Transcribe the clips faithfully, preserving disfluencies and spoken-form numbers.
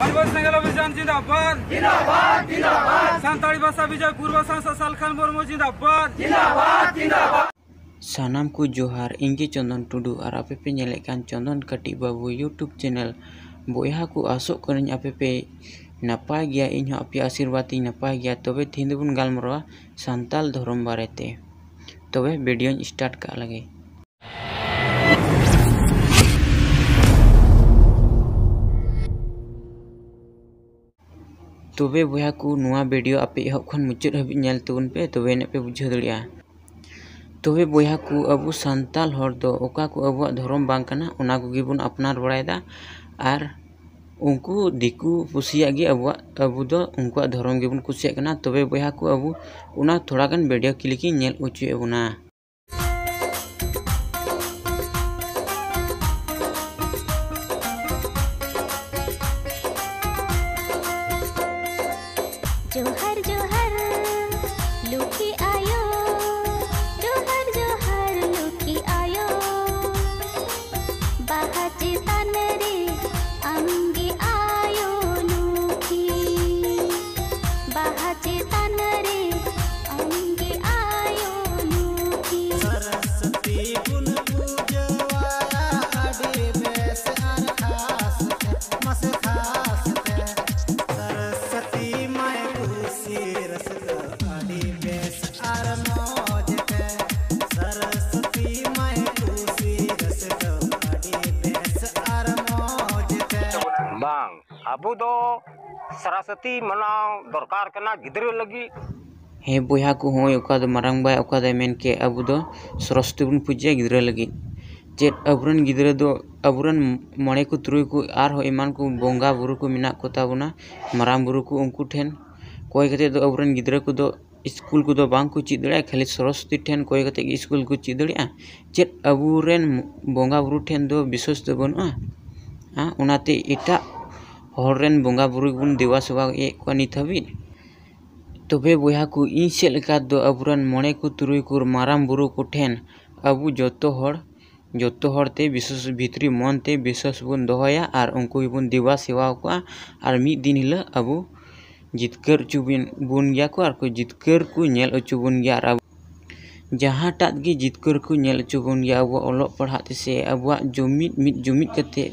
ᱟᱹᱫᱤᱵᱟᱹᱥᱤ ᱥᱮᱸᱜᱮᱞ ᱚᱵᱷᱤᱡᱟᱱ ᱡᱤᱱᱫᱟᱵᱟᱫ᱾ ᱡᱤᱱᱫᱟᱵᱟᱫ, ᱡᱤᱱᱫᱟᱵᱟᱫ᱾ ᱥᱟᱱᱛᱟᱲᱤ ᱵᱷᱟᱥᱟ ᱵᱤᱡᱚᱭ ᱯᱩᱨᱵᱚ ᱥᱟᱝᱥᱚᱫ ᱥᱟᱞᱠᱷᱟᱱ ᱢᱩᱨᱢᱩ ᱡᱤᱱᱫᱟᱵᱟᱫ᱾ ᱡᱤᱱᱫᱟᱵᱟᱫ, ᱡᱤᱱᱫᱟᱵᱟᱫ᱾ ᱥᱟᱱᱟᱢ ᱠᱚ ᱡᱚᱦᱟᱨ, ᱤᱧ ᱜᱮ ᱪᱚᱱᱫᱚᱱ ᱴᱩᱰᱩ ᱟᱨ ᱟᱯᱮ ᱯᱮ ᱧᱮᱞᱮᱫ ᱠᱟᱱ ᱪᱚᱱᱫᱚᱱ ᱠᱟᱹᱴᱤᱡ ᱵᱟᱹᱵᱩ YouTube channel᱾ ᱵᱚᱭᱦᱟ ᱠᱚ, ᱟᱥᱚᱜ ᱠᱟᱹᱱᱟᱹᱧ ᱟᱯᱮ ᱯᱮ ᱱᱟᱯᱟᱭ ᱜᱮᱭᱟ, ᱤᱧ ᱦᱚᱸ ᱟᱯᱮᱭᱟᱜ ᱟᱥᱤᱨᱵᱟᱫᱽ ᱛᱤᱧ ᱱᱟᱯᱟᱭ ᱜᱮᱭᱟ᱾ ᱛᱚᱵᱮ ᱛᱮᱦᱮᱧ ᱫᱚᱵᱚᱱ ᱜᱟᱞᱢᱟᱨᱟᱣᱟ ᱥᱟᱱᱛᱟᱞ ᱫᱷᱚᱨᱚᱢ ᱵᱟᱨᱮᱛᱮ᱾ ᱛᱚᱵᱮ videoᱧ start ᱠᱟᱜ ᱞᱟᱹᱜᱤᱫ᱾ ᱛᱚᱵᱮ ᱵᱚᱭᱦᱟ ᱠᱚ, ᱱᱚᱣᱟ video ᱟᱯᱮ ᱮᱦᱚᱵ ᱠᱷᱚᱱ ᱢᱩᱪᱟᱹᱫ ᱦᱟᱹᱵᱤᱡ ᱧᱮᱞ ᱛᱟᱵᱚᱱ ᱯᱮ, ᱛᱚᱵᱮ ᱟᱹᱱᱤᱡ ᱯᱮ ᱵᱩᱡᱷᱟᱹᱣ ᱫᱟᱲᱮᱭᱟᱜᱼᱟ᱾ ᱛᱚᱵᱮ ᱵᱚᱭᱦᱟ ᱠᱚ, ᱟᱵᱚ ᱥᱟᱱᱛᱟᱞ ᱦᱚᱲ ᱫᱚ ᱚᱠᱟ ᱠᱚ ᱟᱵᱚᱣᱟᱜ ᱫᱷᱚᱨᱚᱢ ᱵᱟᱝ ᱠᱟᱱᱟ, ᱚᱱᱟ ᱠᱚᱜᱮ ᱵᱚᱱ ᱟᱯᱱᱟᱨ ᱵᱟᱲᱟᱭᱮᱫᱟ᱾ ᱟᱨ ᱩᱱᱠᱩ ᱫᱤᱠᱩ ᱯᱩᱥᱤᱭᱟᱜ ᱜᱮ ᱟᱵᱚᱣᱟᱜ, ᱟᱵᱚ ᱫᱚ ᱩᱱᱠᱩᱣᱟᱜ ᱫᱷᱚᱨᱚᱢ ᱜᱮᱵᱚᱱ ᱠᱩᱥᱤᱭᱟᱜ ᱠᱟᱱᱟ᱾ ᱛᱚᱵᱮ ᱵᱚᱭᱦᱟ ᱠᱚ, ᱟᱵᱚ ᱚᱱᱟ ᱛᱷᱚᱲᱟ ᱜᱟᱱ video clip ᱤᱧ ᱧᱮᱞ ᱦᱚᱪᱚᱭᱮᱫ ᱵᱚᱱᱟ᱾ ᱡᱚᱦᱟᱨ ᱡᱚᱦᱟᱨ ᱞᱩᱠᱷᱤ ᱟᱭᱳ, ᱡᱚᱦᱟᱨ ᱡᱚᱦᱟᱨ ᱞᱩᱠᱷᱤ ᱟᱭᱳ, ᱵᱟᱦᱟ ᱪᱮᱛᱟᱱ ᱨᱮ ᱟᱢᱜᱮ ᱟᱭᱳ ᱞᱩᱠᱷᱤ, ᱵᱟᱦᱟ ᱪᱮᱛᱟᱱ ᱨᱮ ᱟᱢᱜᱮ ᱟᱭᱳ ᱞᱩᱠᱷᱤ᱾ ᱥᱚᱨᱚᱥᱚᱛᱤ ᱵᱚᱱ ᱯᱩᱡᱟᱹᱣᱟᱭᱟ ᱟᱹᱰᱤ ᱵᱮᱥ ᱟᱨ ᱠᱷᱟᱥ ᱛᱮ, ᱢᱟᱥᱮ ᱠᱷᱟᱥ ᱛᱮ᱾ ᱥᱚᱨᱚᱥᱚᱛᱤ ᱢᱟᱭ ᱠᱩᱥᱤ ᱨᱟᱹᱥᱠᱟᱹ ᱟᱹᱰᱤ ᱵᱮᱥ ᱟᱨ ᱢᱚᱡᱽ ᱛᱮ᱾ ᱥᱚᱨᱚᱥᱚᱛᱤ ᱢᱟᱭ ᱠᱩᱥᱤ ᱨᱟᱹᱥᱠᱟᱹ ᱟᱹᱰᱤ ᱵᱮᱥ ᱟᱨ ᱢᱚᱡᱽ ᱛᱮ᱾ ᱵᱟᱝ, ᱟᱵᱚ ᱫᱚ ᱥᱚᱨᱚᱥᱚᱛᱤ ᱢᱟᱱᱟᱣ ᱫᱚᱨᱠᱟᱨ ᱠᱟᱱᱟ ᱜᱤᱫᱽᱨᱟᱹ ᱞᱟᱹᱜᱤᱫ᱾ ᱦᱮᱸ ᱵᱚᱭᱦᱟ ᱠᱚ, ᱦᱚᱸᱜᱼᱚᱭ ᱚᱠᱟ ᱫᱚ ᱢᱟᱨᱟᱝ ᱵᱟᱭ ᱚᱠᱟ ᱫᱚᱭ ᱢᱮᱱ ᱠᱮᱫ, ᱟᱵᱚ ᱫᱚ ᱥᱚᱨᱚᱥᱚᱛᱤ ᱵᱚᱱ ᱯᱩᱡᱟᱹᱭᱟ ᱜᱤᱫᱽᱨᱟᱹ ᱞᱟᱹᱜᱤᱫ᱾ ᱪᱮᱫ ᱟᱵᱚᱨᱮᱱ ᱜᱤᱫᱽᱨᱟᱹ ᱫᱚ, ᱟᱵᱚᱨᱮᱱ ᱢᱚᱬᱮ ᱠᱚ ᱛᱩᱨᱩᱭ ᱠᱚ ᱟᱨᱦᱚᱸ ᱮᱢᱟᱱ ᱠᱚ ᱵᱚᱸᱜᱟ ᱵᱩᱨᱩ ᱠᱚ ᱢᱮᱱᱟᱜ ᱠᱚ ᱛᱟᱵᱚᱱᱟ, ᱢᱟᱨᱟᱝ ᱵᱩᱨᱩ ᱠᱚ, ᱩᱱᱠᱩ ᱴᱷᱮᱱ ᱠᱚᱭ ᱠᱟᱛᱮ ᱫᱚ ᱟᱵᱚᱨᱮᱱ ᱜᱤᱫᱽᱨᱟᱹ ᱠᱚᱫᱚ ᱥᱠᱩᱞ ᱠᱚᱫᱚ ᱵᱟᱝ ᱠᱚ ᱪᱮᱫ ᱫᱟᱲᱮᱭᱟᱜᱼᱟ, ᱠᱷᱟᱹᱞᱤ ᱥᱚᱨᱚᱥᱚᱛᱤ ᱴᱷᱮᱱ ᱠᱚᱭ ᱠᱟᱛᱮ ᱜᱮ ᱥᱠᱩᱞ ᱠᱚ ᱪᱮᱫ ᱫᱟᱲᱮᱭᱟᱜᱼᱟ᱾ ᱪᱮᱫ ᱟᱵᱚᱨᱮᱱ ᱵᱚᱸᱜᱟ ᱵᱩᱨᱩ ᱴᱷᱮᱱ ᱫᱚ ᱵᱤᱥᱣᱟᱥ ᱫᱚ ᱵᱟᱹᱱᱩᱜᱼᱟ? ᱦᱮᱸ, ᱚᱱᱟᱛᱮ ᱮᱴᱟᱜ ᱦᱚᱲ ᱨᱮᱱ ᱵᱚᱸᱜᱟ ᱵᱩᱨᱩ ᱜᱮᱵᱚᱱ ᱫᱮᱵᱟ ᱥᱮᱵᱟᱭᱮᱫ ᱠᱚᱣᱟ ᱱᱤᱛ ᱦᱟᱹᱵᱤᱡ᱾ ᱛᱚᱵᱮ ᱵᱚᱭᱦᱟ ᱠᱚ, ᱤᱧ ᱥᱮᱫ ᱞᱮᱠᱟ ᱫᱚ ᱟᱵᱚᱨᱮᱱ ᱢᱚᱬᱮ ᱠᱚ ᱛᱩᱨᱩᱭ ᱠᱚ ᱢᱟᱨᱟᱝ ᱵᱩᱨᱩ ᱠᱚᱴᱷᱮᱱ ᱟᱵᱚ ᱡᱚᱛᱚ ᱦᱚᱲ ᱡᱚᱛᱚ ᱦᱚᱲ ᱛᱮ ᱵᱤᱥᱣᱟᱥ, ᱵᱷᱤᱛᱨᱤ ᱢᱚᱱ ᱛᱮ ᱵᱤᱥᱣᱟᱥ ᱵᱚᱱ ᱫᱚᱦᱚᱭᱟ ᱟᱨ ᱩᱱᱠᱩ ᱜᱮᱵᱚᱱ ᱫᱮᱵᱟ ᱥᱮᱵᱟ ᱠᱚᱣᱟ᱾ ᱟᱨ ᱢᱤᱫ ᱫᱤᱱ ᱦᱤᱞᱳᱜ ᱟᱵᱚ ᱡᱤᱛᱠᱟᱹᱨ ᱦᱚᱪᱚ ᱵᱚᱱ, ᱵᱚᱱ ᱜᱮᱭᱟ ᱠᱚ ᱟᱨ ᱠᱚ ᱡᱤᱛᱠᱟᱹᱨ ᱠᱚ ᱧᱮᱞ ᱦᱚᱪᱚ ᱵᱚᱱ ᱜᱮᱭᱟ᱾ ᱟᱨ ᱟᱵᱚ ᱡᱟᱦᱟᱸᱴᱟᱜ ᱜᱮ ᱡᱤᱛᱠᱟᱹᱨ ᱠᱚ ᱧᱮᱞ ᱦᱚᱪᱚ ᱵᱚᱱ ᱜᱮᱭᱟ, ᱟᱵᱚᱣᱟᱜ ᱚᱞᱚᱜ ᱯᱟᱲᱦᱟᱜ ᱛᱮᱥᱮ ᱟᱵᱚᱣᱟᱜ ᱡᱩᱢᱤᱫ, ᱢᱤᱫ ᱡᱩᱢᱤᱫ ᱠᱟᱛᱮ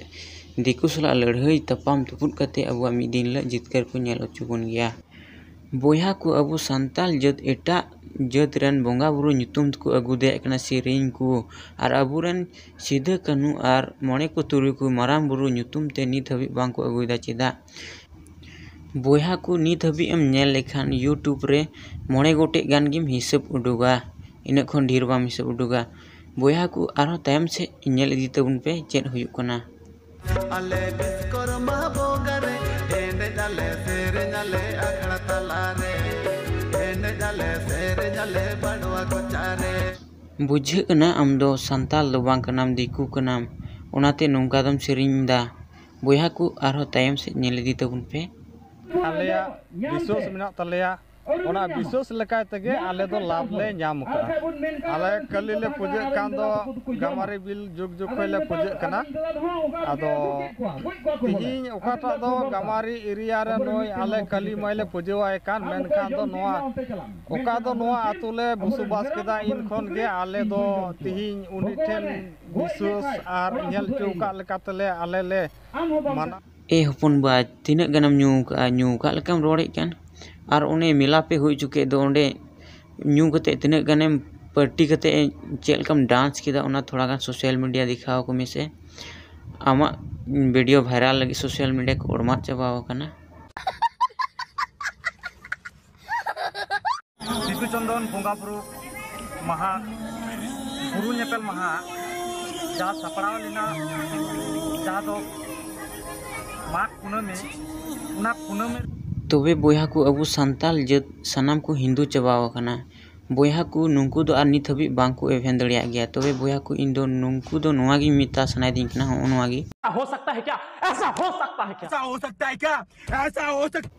ᱫᱤᱠᱩ ᱥᱟᱞᱟᱜ ᱞᱟᱹᱲᱦᱟᱹᱭ ᱛᱟᱯᱟᱢ ᱛᱩᱯᱩᱫ ᱠᱟᱛᱮ ᱟᱵᱚᱣᱟᱜ ᱢᱤᱫ ᱫᱤᱱ ᱦᱤᱞᱳᱜ ᱡᱤᱛᱠᱟᱹᱨ ᱠᱚ ᱧᱮᱞ ᱦᱚᱪᱚ ᱵᱚᱱ ᱜᱮᱭᱟ᱾ ᱵᱚᱭᱦᱟ ᱠᱚ, ᱟᱵᱚ ᱥᱟᱱᱛᱟᱞ ᱡᱟᱹᱛ ᱮᱴᱟᱜ ᱡᱟᱹᱛ ᱨᱮᱱ ᱵᱚᱸᱜᱟ ᱵᱩᱨᱩ ᱧᱩᱛᱩᱢ ᱛᱮᱠᱚ ᱟᱹᱜᱩ ᱫᱟᱲᱮᱭᱟᱜ ᱠᱟᱱᱟ ᱥᱮᱨᱮᱧ ᱠᱚ, ᱟᱨ ᱟᱵᱚᱨᱮᱱ ᱥᱤᱫᱟᱹ ᱠᱟᱹᱱᱦᱩ ᱟᱨ ᱢᱚᱬᱮ ᱠᱚ ᱛᱩᱨᱩᱭ ᱠᱚ ᱢᱟᱨᱟᱝ ᱵᱩᱨᱩ ᱧᱩᱛᱩᱢ ᱛᱮ ᱱᱤᱛ ᱦᱟᱹᱵᱤᱡ ᱵᱟᱝ ᱠᱚ ᱟᱹᱜᱩᱭᱮᱫᱟ᱾ ᱪᱮᱫᱟᱜ? ᱵᱚᱭᱦᱟ ᱠᱚ, ᱱᱤᱛ ᱦᱟᱹᱵᱤᱡ ᱮᱢ ᱧᱮᱞ ᱞᱮᱠᱷᱟᱱ YouTube ᱨᱮ ᱢᱚᱬᱮ ᱜᱚᱴᱮᱡ ᱜᱟᱱ ᱜᱮᱢ ᱦᱤᱥᱟᱹᱵ ᱩᱰᱩᱜᱟ, ᱤᱱᱟᱹᱜ ᱠᱷᱚᱱ ᱰᱷᱮᱨ ᱵᱟᱢ ᱦᱤᱥᱟᱹᱵ ᱩᱰᱩᱜᱟ᱾ ᱵᱚᱭᱦᱟ ᱠᱚ, ᱟᱨᱦᱚᱸ ᱛᱟᱭᱚᱢ ᱥᱮᱫ ᱧᱮᱞ ᱤᱫᱤ ᱛᱟᱵᱚᱱ ᱯᱮ ᱪᱮᱫ ᱦᱩᱭᱩᱜ ᱠᱟᱱᱟ᱾ ᱟᱞᱮ ᱵᱤᱥᱠᱚᱨᱢᱟ ᱵᱚᱸᱜᱟ ᱨᱮ, ᱮᱱᱮᱡ ᱟᱞᱮ, ᱥᱮᱨᱮᱧ ᱟᱞᱮ ᱟᱠᱷᱲᱟ ᱛᱟᱞᱟ ᱨᱮ, ᱮᱱᱮᱡ ᱟᱞᱮ, ᱥᱮᱨᱮᱧ ᱟᱞᱮ ᱵᱟᱲᱣᱟ ᱠᱚᱪᱟ ᱨᱮ᱾ ᱵᱩᱡᱷᱟᱹᱜ ᱠᱟᱱᱟ ᱟᱢ ᱫᱚ ᱥᱟᱱᱛᱟᱞ ᱫᱚ ᱵᱟᱝ ᱠᱟᱱᱟᱢ, ᱫᱤᱠᱩ ᱠᱟᱱᱟᱢ, ᱚᱱᱟᱛᱮ ᱱᱚᱝᱠᱟ ᱫᱚᱢ ᱥᱮᱨᱮᱧ ᱮᱫᱟ᱾ ᱵᱚᱭᱦᱟ ᱠᱚ, ᱟᱨᱦᱚᱸ ᱛᱟᱭᱚᱢ ᱥᱮᱫ ᱧᱮᱞ ᱤᱫᱤ ᱛᱟᱵᱚᱱ ᱯᱮ᱾ ᱟᱞᱮᱭᱟᱜ ᱵᱤᱥᱣᱟᱥ ᱢᱮᱱᱟᱜ ᱛᱟᱞᱮᱭᱟ, ᱚᱱᱟ ᱵᱤᱥᱣᱟᱥ ᱞᱮᱠᱟ ᱛᱮᱜᱮ ᱟᱞᱮ ᱫᱚ ᱞᱟᱵᱷ ᱞᱮ ᱧᱟᱢ ᱟᱠᱟᱫᱼᱟ᱾ ᱟᱞᱮ ᱠᱟᱹᱞᱤ ᱞᱮ ᱯᱩᱡᱟᱹᱜ ᱠᱟᱱ ᱫᱚ ᱜᱟᱢᱟᱨᱤ ᱵᱤᱞ ᱡᱩᱜᱽ ᱡᱩᱜᱽ ᱠᱷᱚᱱ ᱞᱮ ᱯᱩᱡᱟᱹᱜ ᱠᱟᱱᱟ᱾ ᱟᱫᱚ ᱛᱤᱦᱤᱧ ᱚᱠᱟᱴᱟᱜ ᱫᱚ ᱜᱟᱢᱟᱨᱤ ᱮᱨᱤᱭᱟ ᱨᱮ ᱱᱩᱭ ᱟᱞᱮ ᱠᱟᱹᱞᱤ ᱢᱟᱹᱭ ᱞᱮ ᱯᱩᱡᱟᱹᱣᱟᱭ ᱠᱟᱱ, ᱢᱮᱱᱠᱷᱟᱱ ᱫᱚ ᱱᱚᱣᱟ ᱚᱠᱟ ᱫᱚ ᱱᱚᱣᱟ ᱟᱹᱛᱩ ᱞᱮ ᱵᱚᱥᱚᱵᱟᱥ ᱠᱮᱫᱟ, ᱤᱱ ᱠᱷᱚᱱ ᱜᱮ ᱟᱞᱮ ᱫᱚ ᱛᱤᱦᱤᱧ ᱩᱱᱤ ᱴᱷᱮᱱ ᱵᱤᱥᱣᱟᱥ ᱟᱨ ᱧᱮᱞ ᱦᱚᱪᱚ ᱟᱠᱟᱫ ᱞᱮᱠᱟ ᱛᱮᱞᱮ ᱟᱞᱮ ᱞᱮ ᱢᱟᱱᱟᱣ᱾ ᱮ ᱦᱚᱯᱚᱱ ᱵᱟ, ᱛᱤᱱᱟᱹᱜ ᱜᱟᱱᱮᱢ ᱧᱩ ᱟᱠᱟᱫᱼᱟ? ᱧᱩ ᱟᱠᱟᱫ ᱞᱮᱠᱟᱢ ᱨᱚᱲᱮᱫ ᱠᱟᱱ᱾ ᱟᱨ ᱚᱱᱮ ᱢᱮᱞᱟ ᱯᱮ ᱦᱩᱭ ᱦᱚᱪᱚ ᱠᱮᱫ ᱫᱚ, ᱚᱸᱰᱮ ᱧᱩ ᱠᱟᱛᱮᱫ ᱛᱤᱱᱟᱹᱜ ᱜᱟᱱᱮᱢ ᱯᱟᱨᱴᱤ ᱠᱟᱛᱮᱫ ᱪᱮᱫ ᱞᱮᱠᱟᱢ ᱰᱟᱱᱥ ᱠᱮᱫᱟ, ᱚᱱᱟ ᱛᱷᱚᱲᱟ ᱜᱟᱱ ᱥᱳᱥᱟᱞ ᱢᱤᱰᱤᱭᱟ ᱫᱮᱠᱷᱟᱣ ᱟᱠᱚ ᱢᱮᱥᱮ᱾ ᱟᱢᱟᱜ ᱵᱷᱤᱰᱤᱭᱳ ᱵᱷᱟᱭᱨᱟᱞ ᱞᱟᱹᱜᱤᱫ ᱥᱳᱥᱟᱞ ᱢᱤᱰᱤᱭᱟ ᱠᱚ ᱚᱲᱢᱟᱫ ᱪᱟᱵᱟᱣ ᱟᱠᱟᱱᱟ᱾ ᱥᱤᱫᱩ ᱪᱚᱱᱫᱚᱱ ᱵᱚᱸᱜᱟ ᱵᱩᱨᱩ ᱢᱟᱦᱟ, ᱵᱩᱨᱩ ᱧᱮᱯᱮᱞ ᱢᱟᱦᱟ, ᱡᱟᱦᱟᱸ ᱥᱟᱯᱲᱟᱣ ᱞᱮᱱᱟ, ᱡᱟᱦᱟᱸ ᱫᱚ ᱢᱟᱜᱽ ᱠᱩᱱᱟᱹᱢᱤ, ᱚᱱᱟ ᱠᱩᱱᱟᱹᱢᱤ᱾ ᱛᱚᱵᱮ ᱵᱚᱭᱦᱟ ᱠᱚ, ᱟᱵᱚ ᱥᱟᱱᱛᱟᱞ ᱡᱟᱹᱛ ᱥᱟᱱᱟᱢ ᱠᱚ ᱦᱤᱱᱫᱩ ᱪᱟᱵᱟᱣ ᱟᱠᱟᱱᱟ᱾ ᱵᱚᱭᱦᱟ ᱠᱚ, ᱱᱩᱠᱩ ᱫᱚ ᱟᱨ ᱱᱤᱛ ᱦᱟᱹᱵᱤᱡ ᱵᱟᱝ ᱠᱚ ᱮᱵᱷᱮᱱ ᱫᱟᱲᱮᱭᱟᱜ ᱜᱮᱭᱟ᱾ ᱛᱚᱵᱮ ᱵᱚᱭᱦᱟ ᱠᱚ, ᱤᱧ ᱫᱚ ᱱᱩᱠᱩ ᱫᱚ ᱱᱚᱣᱟ ᱜᱤᱧ ᱢᱮᱛᱟ ᱥᱟᱱᱟᱭᱮᱫᱤᱧ ᱠᱟᱱᱟ, ᱦᱚᱸᱜᱼᱚ ᱱᱚᱣᱟ ᱜᱮ᱾ हो सकता है क्या? ऐसा हो सकता है क्या? ऐसा हो सकता है क्या? ऐसा हो सकता।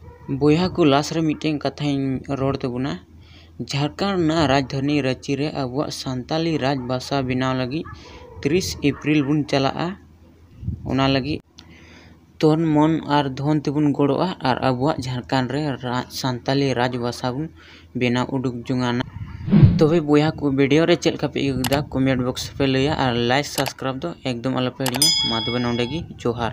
ᱵᱚᱭᱦᱟ ᱠᱚ, ᱞᱟᱥ ᱨᱮ ᱢᱤᱫᱴᱮᱱ ᱠᱟᱛᱷᱟᱧ ᱨᱚᱲ ᱛᱟᱵᱚᱱᱟ᱾ ᱡᱷᱟᱲᱠᱷᱚᱸᱰ ᱨᱮᱱᱟᱜ ᱨᱟᱡᱽᱫᱷᱟᱱᱤ ᱨᱟᱺᱪᱤ ᱨᱮ ᱟᱵᱚᱣᱟᱜ ᱥᱟᱱᱛᱟᱞᱤ ᱨᱟᱡᱽ ᱵᱷᱟᱥᱟ ᱵᱮᱱᱟᱣ ᱞᱟᱹᱜᱤᱫ ᱛᱤᱨᱤᱥ ᱮᱯᱨᱤᱞ ᱵᱚᱱ ᱪᱟᱞᱟᱜᱼᱟ᱾ ᱚᱱᱟ ᱞᱟᱹᱜᱤᱫ ᱛᱚᱱ ᱢᱚᱱ ᱟᱨ ᱫᱷᱚᱱ ᱛᱮᱵᱚᱱ ᱜᱚᱲᱚᱜᱼᱟ ᱟᱨ ᱟᱵᱚᱣᱟᱜ ᱡᱷᱟᱲᱠᱷᱚᱸᱰ ᱨᱮ ᱨᱟ-, ᱥᱟᱱᱛᱟᱞᱤ ᱨᱟᱡᱽ ᱵᱷᱟᱥᱟ ᱵᱚᱱ ᱵᱮᱱᱟᱣ ᱩᱰᱩᱠ ᱡᱚᱝᱟᱱᱟ᱾ ᱛᱚᱵᱮ ᱵᱚᱭᱦᱟ ᱠᱚ, ᱵᱷᱤᱰᱤᱭᱳ ᱨᱮ ᱪᱮᱫ ᱞᱮᱠᱟ ᱯᱮ ᱟᱹᱭᱠᱟᱹᱣ ᱠᱮᱫᱟ, ᱠᱚᱢᱮᱱᱴ ᱵᱚᱠᱥ ᱨᱮᱯᱮ ᱞᱟᱹᱭᱟ ᱟᱨ ᱞᱟᱭᱤᱠ ᱥᱟᱵᱥᱠᱨᱟᱭᱤᱵ ᱫᱚ ᱮᱠᱫᱚᱢ ᱟᱞᱚᱯᱮ ᱦᱤᱲᱤᱧᱟ᱾ ᱢᱟ ᱛᱚᱵᱮ ᱱᱚᱸᱰᱮ ᱜᱮ, ᱡᱚᱦᱟᱨ᱾